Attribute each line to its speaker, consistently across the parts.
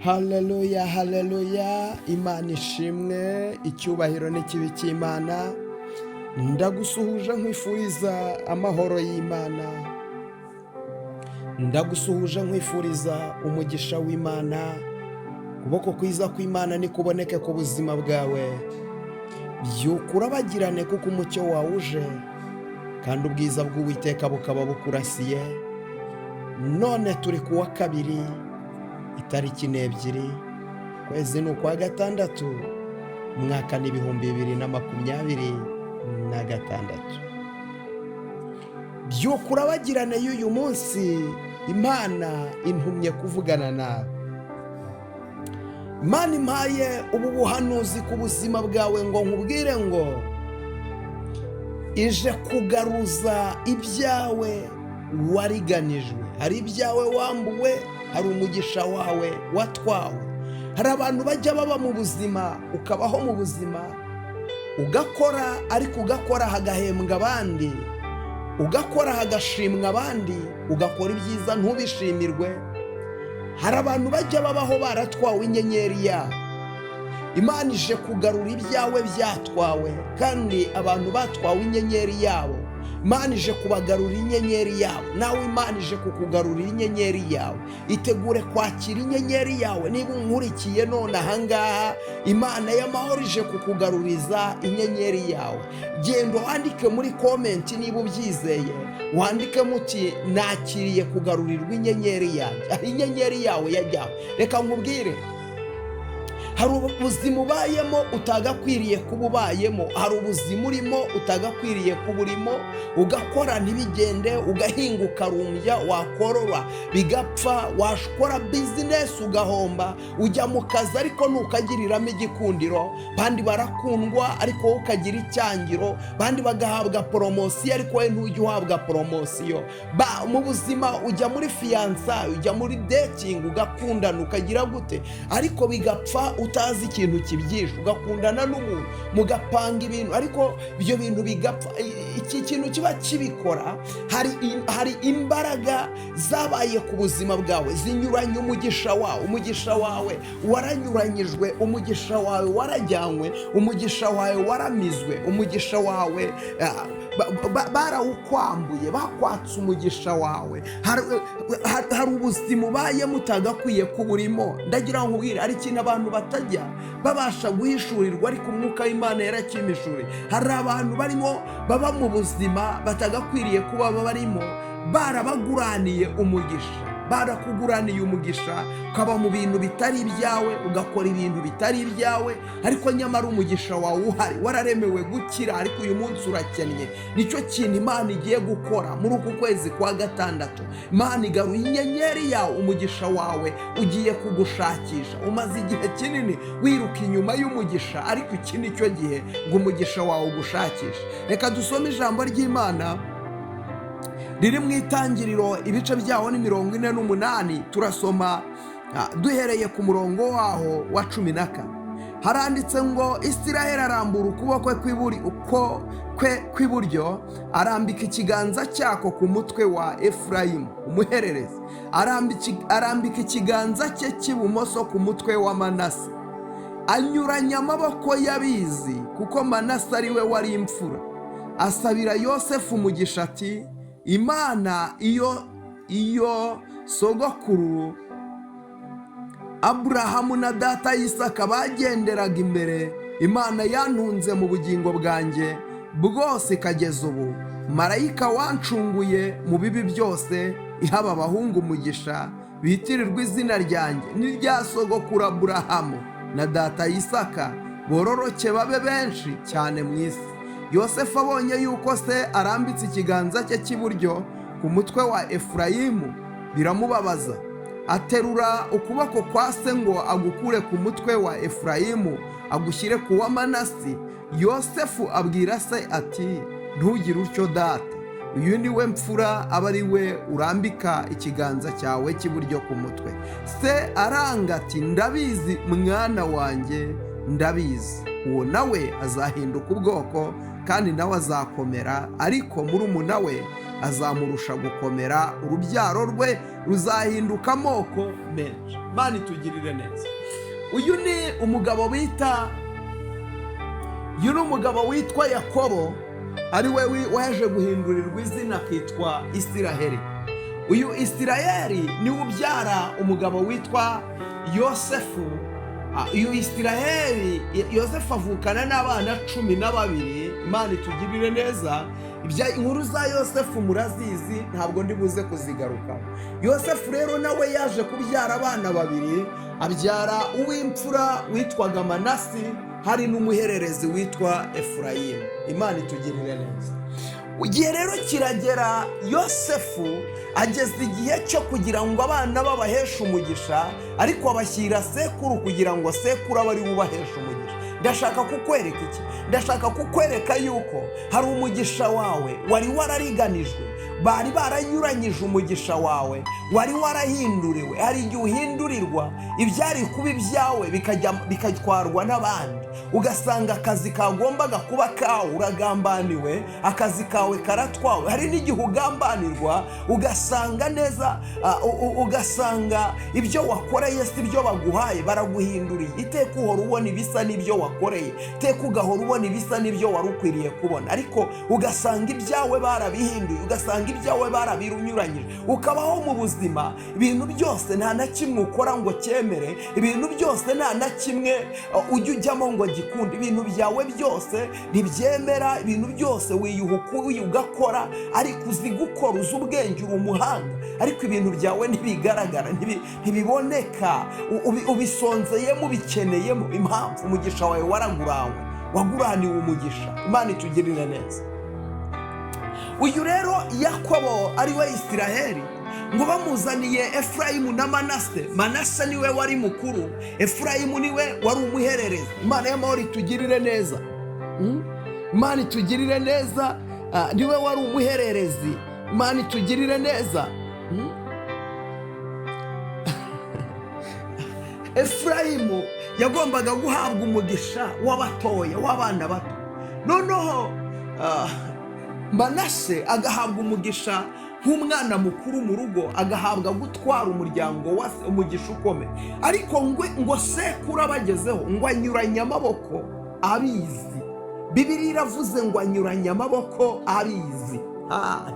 Speaker 1: Haleluya, haleluya! Imana ishimwe, icyubahiro n'ikibi cy'Imana. Ndagusuhuje nkwifuriza amahoro y'Imana, ndagusuhuje nkwifuriza umugisha w'Imana. Ukuboko kwiza kw'Imana nikuboneke ku buzima bwawe. Byuka urabagirane, kuko umucyo wawe uje kandi ubwiza bw'Uwiteka bukaba bukurasiye. None turi ku wa kabiri, itariki 2, kwezi ni ukwa gatandatu, umwaka ni 2026. Byuka urabagirane y'uyu munsi, Imana intumye kuvugana nawe. Imana impaye ubu buhanuzi ku buzima bwawe ngo nkubwire ngo ije kugaruza ibyawe wariganijwe. Hari ibyawe wambuwe, hari umugisha wawe watwawe. Hari abantu bajya baba mu buzima, ukabaho mu buzima, ugakora, ariko ugakora hagahembwa abandi, ugakora hagashimwa abandi, ugakora ibyiza ntubishimirwe. Hari abantu bajya babaho baratwawe inyenyeri yabo. Imana ije kugarura ibyawe byatwawe, kandi abantu batwawe inyenyeri yabo, Imana ije kubagarura inyenyeri yabo. Nawe Imana ije kukugarurira inyenyeri yawe. Itegure kwakira inyenyeri yawe. Niba unkurikiye none ahangaha, Imana y'amahoro ije kukugaruriza inyenyeri yawe. Genda wandike muri comment niba ubyizeye, wandike muti: "Nakiriye kugarurirwa inyenyeri yanjye." Aho inyenyeri yawe yajyawe, reka nkubwire, hari ubuzima ubayemo utagakwiriye kuba ubayemo, hari ubuzima urimo utagakwiriye kuba urimo. Ugakora ntibigende, ugahinga ukarumbya, wakorora bigapfa, wakora business ugahomba, ujya mu kazi ariko ntukagiriramo igikundiro. Bandi barakundwa ariko wowe ukagira icyangiro, bandi bagahabwa promotion ariko wowe ntujya uhabwa promotion. Mu buzima ujya muri fiançailles, ujya muri dating, ugakundana, ukagira gute, ariko bigapfa utazi ikintu kibyishe. Ugakundana n'umuntu, mugapanga ibintu, ariko ibyo bintu bigapfa. Iki kintu kiba kibikora, hari imbaraga zabaye ku buzima bwawe zinyuranye umugisha wawe. Umugisha wawe waranyuranyijwe, umugisha wawe warajyanywe, umugisha wawe waramizwe, umugisha wawe barawukwambuye, bakwatse umugisha wawe. Hari ubuzima ubayemo utagakwiye kuba urimo. Ndagira ngo nkubwire, hari ikintu abantu batajya babasha guhishurirwa, ariko umwuka w'Imana yarakimpishuriye. Hari abantu barimo baba mu buzima batagakwiriye kuba barimo, barabaguraniye umugisha, barakuguraniye umugisha, ukaba mu bintu bitari ibyawe, ugakora ibintu bitari ibyawe, ariko nyamara umugisha wawe uhari, wararemewe gukira, ariko uyu munsi urakennye. Nicyo kintu Imana igiye gukora muri uku kwezi kwa gatandatu. Imana igaruye inyenyeri yawe, umugisha wawe ugiye kugushakisha. Umaze igihe kinini wiruka inyuma y'umugisha, ariko iki ni cyo gihe ngo umugisha wawe ugushakishe. Reka dusome ijambo ry'Imana riri mu Itangiriro, ibice byaho ni 48. Turasoma duhereye ku murongo waho wa 14. Haranditse ngo: "Isiraheli arambura ukuboko kwe kw'iburyo, arambika ikiganza cyako ku mutwe wa Efurayimu umuhererezi, arambika ikiganza cye cy'ibumoso ku mutwe wa Manase, anyuranya amaboko y'abizi, kuko Manase ari we wari imfura. Asabira Yosefu umugisha ati: Imana iyo sogokuru Aburahamu na data Isaka bagenderaga imbere, Imana yantunze mu bugingo bwanjye bwose ikageza ubu, marayika wancunguye mu bibi byose, ihaba abahungu umugisha bitirirwa izina ryanjye n'irya sogokuru Aburahamu na data Isaka, bororoke babe benshi cyane mu isi." Yosefu abonye yuko se arambitse ikiganza cye cy'iburyo ku mutwe wa Efurayimu, biramubabaza. Aterura ukuboko kwa se ngo agukure ku mutwe wa Efurayimu agushyire ku wa Manasi. Yosefu abwira se ati: "Ntugire utyo, data, uyu ni we mfura, aba ari we urambika ikiganza cyawe cy'iburyo ku mutwe." Se aranga ati: "Ndabizi, mwana wanjye, ndabizi. Uwo nawe azahinduka ubwoko kandi nawe azakomera, ariko murumuna we azamurusha gukomera, urubyaro rwe Ruzahinduka amoko menshi. Imana itugirire neza. Uyu ni umugabo bita, uyu ni umugabo witwa Yakobo, ari we waje guhindurirwa izina akitwa Isiraheli. Uyu Isiraheli niwe ubyara umugabo witwa Yosefu. Uyu Isiraheli, Yosefu avukana n'abana 12. Imana itugirire neza. Inkuru za Yosefu murazizi, ntabwo ndi buze kuzigarukaho. Yosefu rero nawe yaje kubyara abana babiri, abyara uw'imfura witwaga Manasi, hari n'umuhererezi witwa Efurayimu. Imana itugirire neza. Igihe rero kiragera, Yosefu ageza igihe cyo kugira ngo abana babaheshe umugisha, ariko abashyira sekuru kugira ngo sekuru abe ari we ubahesha umugisha. Ndashaka kukwereka iki? Ndashaka kukwereka yuko hari umugisha wawe wari warariganijwe, bari baranyuranyije umugisha wawe wari warahinduriwe. Hari igihe uhindurirwa ibyari kuba ibyawe bikatwarwa n'abandi, ugasanga akazi kagombaga kuba kawe uragambaniwe, akazi kawe karatwawe. Hari n'igihe ugambanirwa ugasanga neza, ugasanga ibyo wakoreye si byo baguhaye, baraguhinduriye. Iteka uhora ubona ibisa n'ibyo wakoreye, iteka ugahora ubona ibisa n'ibyo wari ukwiriye kubona, ariko ugasanga ibyawe barabihinduye, ugasanga ibyawe barabirunyuranyije, ukabaho mu buzima ibintu byose nta na kimwe ukora ngo cyemere, ibintu byose nta na kimwe ujya ujyamo ngo gikunde, ibintu byawe byose ntibyemera, ibintu byose wiyuha ukuye ugakora, ariko uzi gukora, uzi ubwenge, uri umuhanga, ariko ibintu byawe ntibigaragara, ntibiboneka, ubisonzeyemo, ubikeneyemo. Impamvu, umugisha wawe waragurawe, waguraniwe umugisha. Imana itugirire neza. Uyu rero Yakobo, ari we Isiraheli, ngo bamuzaniye Efurayimu na Manase. Manase niwe wari mukuru, Efurayimu niwe wari umuhererezi. Imana y'amahoro itugirire neza. Imana itugirire neza. Niwe wari umuhererezi. Imana itugirire neza. Efurayimu yagombaga guhabwa umugisha w'abatoya, w'abana bato, noneho Manase agahabwa umugisha nk'umwana mukuru mu rugo, agahabwa gutwara umuryango wa se, umugisha ukomeye. Ariko ngo sekuru abagezeho, ngo anyuranye amaboko abizi. Bibiliya iravuze ngo anyuranye amaboko abizi.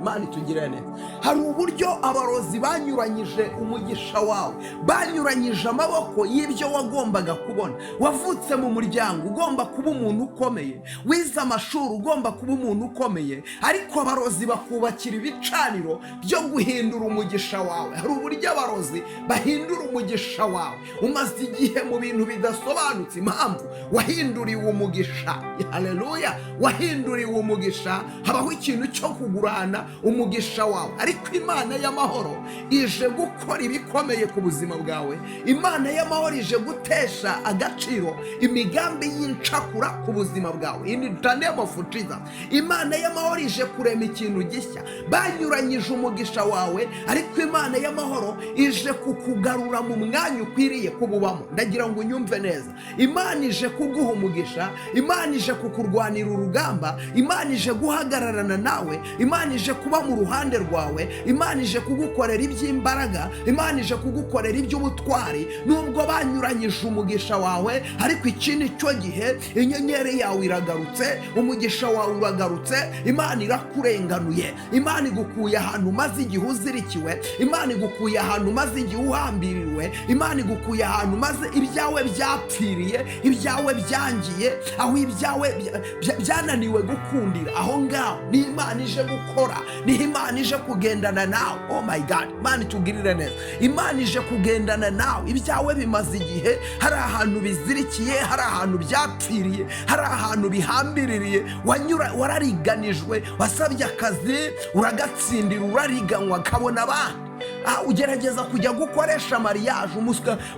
Speaker 1: Imana itugirire neza. Hari uburyo abarozi banyuranyije umugisha wawe, banyuranyije amaboko y'ibyo wagombaga kubona. Wavutse mu muryango ugomba kuba umuntu ukomeye, wize amashuri ugomba kuba umuntu ukomeye, ariko abarozi bakubakira ibicaniro byo guhindura umugisha wawe. Hari uburyo abarozi bahindura umugisha wawe. Umaze igihe mu bintu bidasobanutse, impamvu wahinduriwe umugisha. Haleluya! Wahinduriwe umugisha, habaho ikintu cyo kugurana umugisha wawe, ariko Imana y'amahoro ije gukora ibikomeye ku buzima bwawe. Imana y'amahoro ije gutesha agaciro imigambi y'incakura ku buzima bwawe. In the name of Jesus. Imana y'amahoro ije kurema ikintu gishya. Banyuranyije umugisha wawe, ariko Imana y'amahoro ije kukugarura mu mwanya ukwiriye kububamo. Ndagira ngo unyumve neza. Imana ije kuguha umugisha, Imana ije kukurwanira urugamba, Imana ije guhagararana nawe, Imana ije kuba mu ruhande rwawe, Imana ije kugukorera iby'imbaraga, Imana ije kugukorera iby'ubutwari. Nubwo banyuranyije umugisha wawe, ariko iki ni cyo gihe. Inyenyeri yawe iragarutse, umugisha wawe uragarutse. Imana irakurenganuye, Imana igukuye ahantu umaze igihe uzirikiwe, Imana igukuye ahantu umaze igihe uhambiriwe, Imana igukuye ahantu maze ibyawe byapfiriye, ibyawe byangiye, aho ibyawe byananiwe gukundira. Aho ngaho ni Imana ije gukora, niho Imana ije kugendana nawe. Oh my God! Imana itugirire neza. Imana ije kugendana nawe. Ibyawe bimaze igihe hari ahantu bizirikiye, hari ahantu byapfiriye, hari ahantu bihambiririye, wanyura warariganijwe. Wasabye akazi uragatsindira, urariganywa kabona abandi. Ugerageza kujya gukoresha mariage,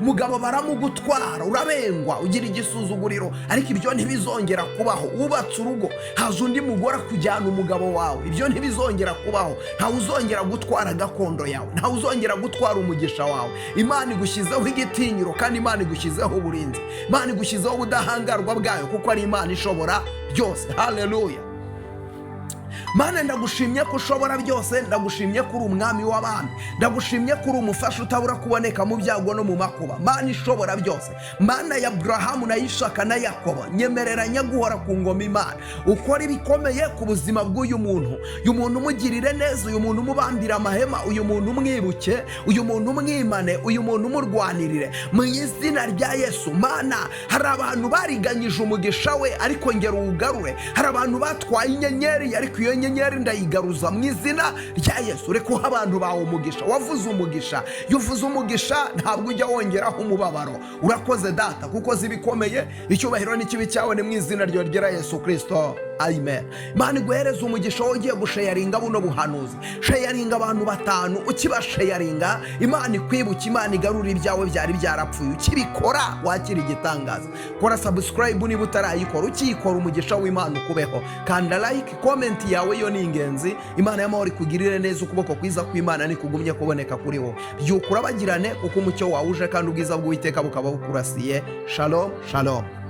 Speaker 1: umugabo baramugutwara, urabengwa, ugira igisuzuguriro, ariko ibyo ntibizongera kubaho. Wubatse urugo, haza undi mugore kujyana umugabo wawe, ibyo ntibizongera kubaho. Ntawe uzongera gutwara gakondo yawe, ntawe uzongera gutwara umugisha wawe. Imana igushyizeho igitinyiro, kandi Imana igushyizeho uburinzi, Imana igushyizeho ubudahangarwa bwayo, kuko ari Imana ishobora byose. Haleluya! Mana, ndagushimye ko ushobora byose, ndagushimye ko uri umwami w'abami, ndagushimye ko uri umufasha utabura kuboneka mu byago no mu makuba. Mana ishobora byose, Mana ya Aburahamu na Ishaka na Yakobo, nyemerera nyaguhora ku ngoma. Imana, ukora ibikomeye ku buzima bw'uyu muntu. Uyu muntu umugirire neza, uyu muntu umubambire amahema, uyu muntu umwibuke, uyu muntu umwimane, uyu muntu umurwanirire mu izina rya Yesu. Mana, hari abantu bariganyije umugisha we, ariko ngera uwugarure. Hari abantu batwaye inyenyeri, ariko iyo nyenyeri ndayigaruza mu izina rya Yesu. Reka uha abantu bawe umugisha. Wavuze umugisha, iyo uvuze umugisha ntabwo ujya wongeraho umubabaro. Urakoze Data, kuko uzi ibikomeye. Icyubahiro n'ikibi cyawe, ni mu izina rya Yesu Kirisito, amen. Imana iguhereza umugisha wowe ugiye gusharinga buno buhanuzi. Sharinga abantu batanu. Ukibasharinga, Imana ikwibuke, Imana igarura ibyawe byari byarapfuye. Ukibikora wakira igitangaza. Kora subscribe niba utarayikora. Ukiyikora, umugisha w'Imana ukubeho. Kanda like, comment yawe yo ni ingenzi. Imana y'amahoro ikugirire neza. Ukuboko kwiza kw'Imana nikugumye kuboneka kuri wowe. Byuka urabagirane, kuko umucyo wawe uje kandi ubwiza bw'Uwiteka bukaba bukurasiye. Shalom, shalom.